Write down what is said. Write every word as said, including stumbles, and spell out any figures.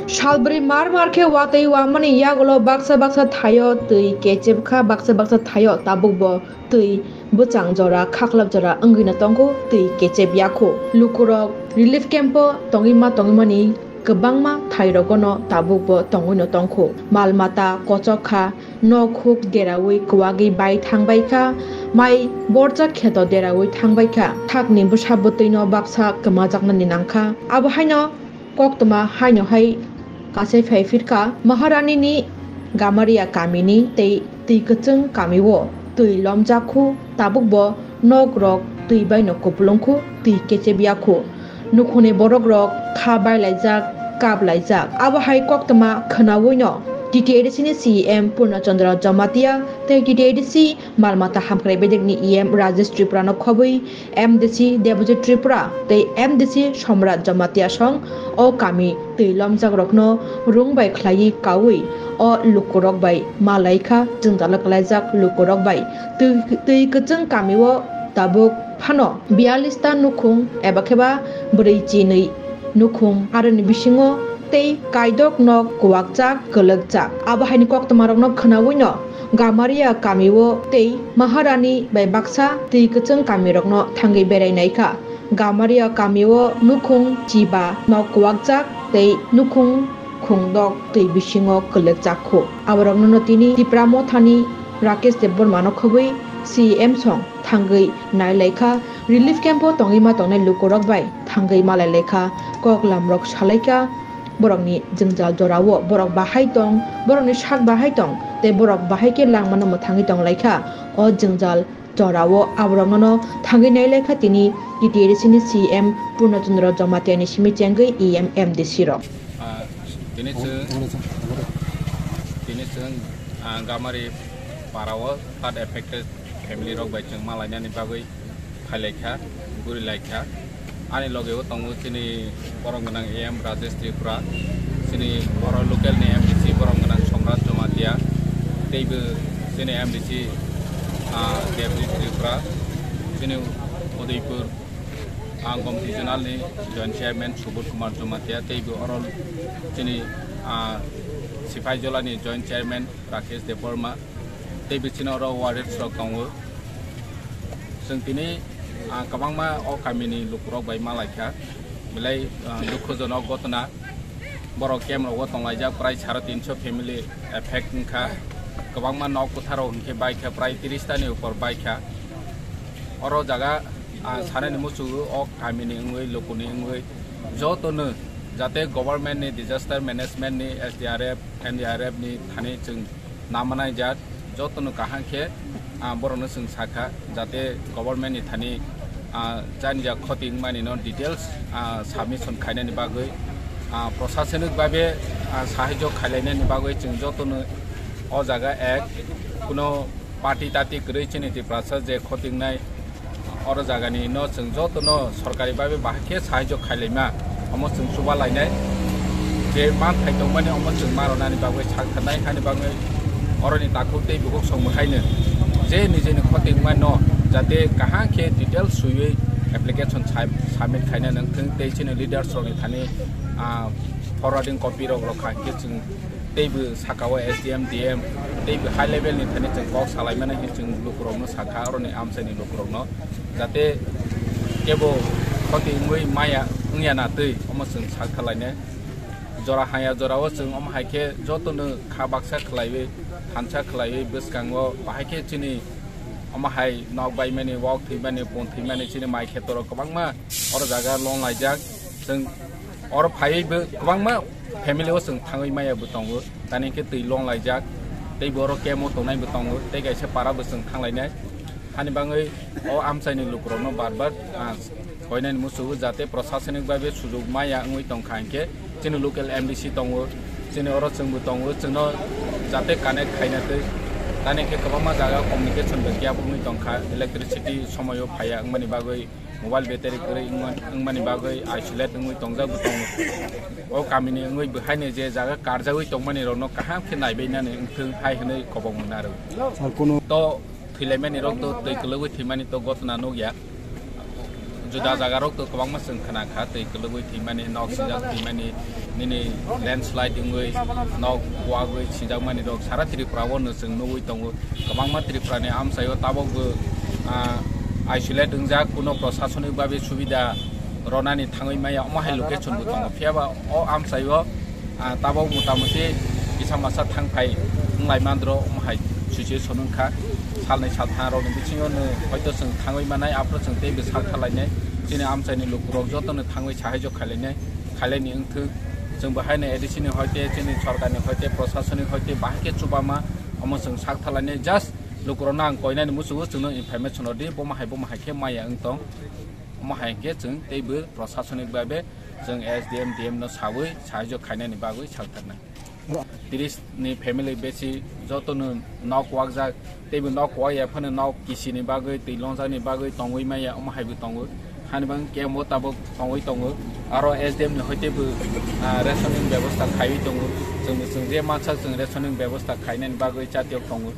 Salbrwi mar mar khe watwi wamani yagulo baksa baksa thaio twi kechep kha, baksa baksa thaio tabukbo twi bwchang jora khaklap jora wngwino tongkhu, twi kechep yakhu. Lukurok relief camp-o tongwi ma tongwimani kwbangma thairogono tabukbo tongwino tongkhu. Mal mata kochok kha, nok huk deraui kwagwi bai thangbai kha, mai borjak kheto deraui thangbai kha. Thakni bwsa bwtwino baksa kwmajaknani nangkha. Abo haino koktwma haino hai kasai phai phirkha Maharani ni Gamaria kamini tei twi kwchwng kamio twi lomjak khu, tabukbo nok rok twi baino kupulung khu, twi kechep ya khu. Nukhungni borok rok kha bai laijak, kap laijak. Abo hai koktwma khwnawino T T A D C ni C E M Purna Chandra Jamatia tei T T A D C Malmata Hamkrai Bedekni E M Rajesh Tripura no khobwi M D C Debojit Tripura tei M D C Somrat Jamatia song o kami twi lomjak rokno rung bai khlaiwi kaui o lukurok bai ma laikha, jwngjalo kwlaijak lukurok bai. Twi, twi kwchwng kamio tabuk phano biyallis ta nukhung eba kheba bwrwi chinwi nukhung aroni bisingo tei kaidok nok kwakjak kwlwkjak. Abo haini koktwmarokno khwnawino Gamaria kamio tei Maharani bai baksa twi kwchwng kamirokno thangwi berai naikha. Gamaria kamio nukhung chiba nok kwakjak tei nukhung khungdok twi bisingo kwlwkjak khu. Aborokno tini Tipra Mothani Rakesh Debbarmano khobwi C E M song thangwi nailaikha, relief camp-o tongwi ma tongnai lukurok bai thangwi malailaikha, kok lamrok salaikha, borokni jwngjal jorao borok bahai tong, borokni sak bahai tong, tei borok bahai khe langmano mwthangwi tonglaikha. O jwngjal jorao aborokno thangwi nailaikha tini T T A D C ni C M Purna Chandra Jamatia ni simi chengwi E M M D C rok. Ah, tini chwng, tini chwng, ah, Gamari para o flood affected family rok bai chwng malainani bagwi phailaikha, gurilaikha. Ani loge o tongo chini borom gwnang E M Rajesh Tripura, chini oro local ni M D C borom gwnang Somrat Jamatia, teibo chini M D C, ah, Debjit Tripura, chini Udaipur, ah, Gomti Zonal ni Joint Chairman Subodh Kumar Jamatia, teibo oro chini, ah, Sipaijala ni Joint Chairman Rakesh Debbarma, tei bisingo oro warriors rok tongo. Chwng tini, ah, kwbangma o kamini lukurok bai malaikha, belai, ah, dukhujonok gotona. Borok camp rogo tonglaijak prai sare tinso family affect wngkha. Kwbangma nok kwtharok hinkhe baikha, prai tris tani upor baikha. Oro jaga, ah, sanani muchungo o kamini wngwi, lukuni wngwi jotono jate government ni disaster management ni S D R F, N D R F ni thani chwng namanai jak jotono kaham khe, ah, borokno chwng sakha jate government ni thani, ah, jani jak khoti wngmani no details, ah, submission khainani bagwi, ah, prosasonik babe, ah, sahajyo khailainani bagwi chwng jotono o jaga ek kuno party tati kwrwi chini Tiprasa je khoti wngnai oro jagani no chwng jotono sorkari babe bahai khe sahajyo khailaima, omo chwng chuba lainai. Je manthai tongmani omo chwng ma rwnani bagwi sak tharnai, hani bagwi oroni takhuk tei bukhuk song mwkhaino je nijeni khoti wngmano jate kaham khe detail swiwi application sa-, submit khaina nangthwng tei chini leaders rokni thani, ah, forwarding copy rok rwkha hinkhe chwng teibo saka o S D M, D M, teibo high level ni thani chwng kok salaimani hinwi chwng lukurokno sakha, oroni amchaini lukurokno, jate kebo khoti wngwi maya wngya na twi, omo chwng sak thalainai. Jora haya jorao chwng omo hai khe jotono kha baksa khlaiwi, thansa khlaiwi, bwskango bahai khe chini omo hai nok baimani, wak thwimani, pon thwimani, chini mai khetorok kwbangma oro jaga lon laijak. Chwng oro phaiwi bo kwbangma family o chwng thangwi maya bo tongo, tani khe twi lon laijak, tei bo oro camp o tongnai bo tongo, tei kaisa para bo chwng thanglainai. Hani bagwi o amchaini lukurokno bar bar, ah, koinani muchungo jate prosasonik babe sujuk maya wngwi tongkha hinkhe chini local M D C tongo, chini oro chwngbo tongo, chwngno jate connect khaina twi, tani khe kwbangma jaga communication bai khe wngwi tongkha, electricity somoio phaiya wngmani bagwi. Mobile battery kwrwi wngma-, wngmani bagwi isolate wngwi tongjak bo tongo. O kamini wngwi bo haino je jaga karjagwi tongmani rokno kaham khe naibainani wngthwng hai hwnwi kobokno narwk. Sir, kono to thwilaimani rok to twi kwlwgwi thwimani to gotna nukya. Juda jaga rok to kwbangma chwng khna kha, twi kwlwgwi thwimani, nok sijak thwimani, nini landslide wngwi nok wagwi sijakmani rok sara Tripura o no chwng nugwi tongo. Kwbangma Tripura ni amchaio tabok bo, ah, isolate wngjak, kuno prosasonik babe subida ronani thangwi maya, omo hai location bo tongo. Phiya ba o amchaio, ah, tabok mota moti kisa masa thang phai wnglai mandro, omo hai situation wngkha. Salnwi saltham rokni bisingo no hoito chwng thangwi manai, aphuru chwng teibo sak thalainai. Chini amchaini lukurok jotono thangwi sahajyo khailainai, khailaini wngthwk. Chwng bo haino A D C ni hoite, chini sorkarni hoite, prosasonik hoite bahai khe chubama, omo chwng sak thalainai. Just lukurokno ang koinani muchungo chwngno information rwdi, bomo hai bomo hai khe maya wng tong. Omo hai khe chwng teibo prosasonik babe chwng S D M, D M no sawi sahajyo khainani bagwi sak thaknai. Tris ni family besi jotono nok wakjak, teibo nok wak ya phano nok kisini bagwi, twi longjak ni bagwi tongwi maya, omo hai bo tongo. Hani bang kemo tabok tongwi tongo. Aro S D M ni hoite bo, ah, rationing bebosta khaiwi tongo. Chwng, chwng je mansak chwng rationing bebosta khainani bagwi chatiyok tongo.